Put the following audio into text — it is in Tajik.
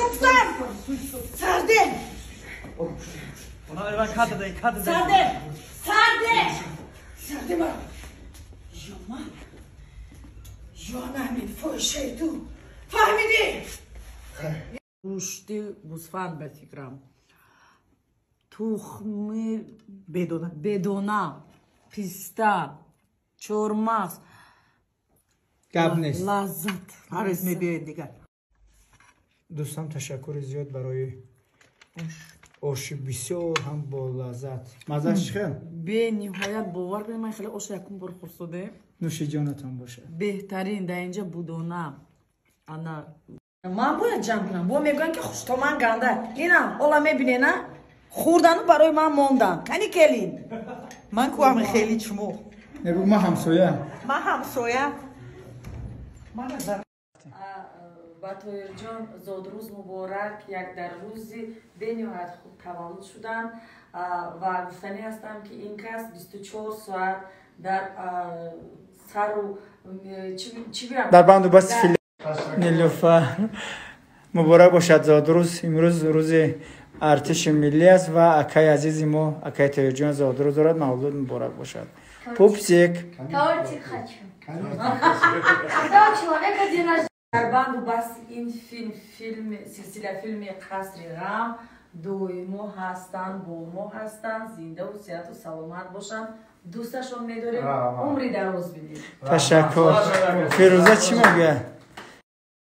Гуфтам. Сарде. Сарде. Сарде. Сарде ма. Ё ман. Ё ҳамин фоҳишаи ту. Фаҳмидӣ? Гӯшти гӯсфанд, ба фикрам, тухми бедона, бедона, писта, чормағз. Гап нест. Лаззат. Ҳаррез мебиёед дигар. Дӯстам, ташаккури зиёд барои оши бисёр ҳам болаззат. Маззаш чӣ хел? Бениҳоят, бовар кунед, ман хеле оша якум бор хӯрсодем. Нӯши ҷонатон бошад. Беҳтарин. Дар инҷа будона ана ман бояд ҷамъ кунам, бо мегӯям, ки хуштоман ганда. Ина ола мебинена, хӯрдану барои ман мондан. Кани келин? Ман куам хеле чмо. Небу, ман ҳамсоя. Ман ҳамсоя. Ба Тоирҷон зодрӯз муборак. Як дар рӯзи бениҳоят хуб таваллуд шуданд ва гуфтанӣ ҳастам, ки ин кас 24 соат дар сару чӣ гӯям. Дар банду басти фил. Нилуфар, муборак бошад зодрӯз. Имрӯз рӯзи артиши миллӣ аст ва акаи азизи мо, акаи Тоирҷон, зодрӯз дорад. Мавлуд муборак бошад, пупсик. Тортик хочу. Когда у человека день рождения? Дар банду басти ин филм, филми силсила филми «Қасри ғам» доимо ҳастанд, бо мо ҳастанд. Зиндаву сиҳату саломат бошанд, дӯсташон медорем, умри дароз бидед. Ташаккур. Фирӯза чӣ мегӯяд?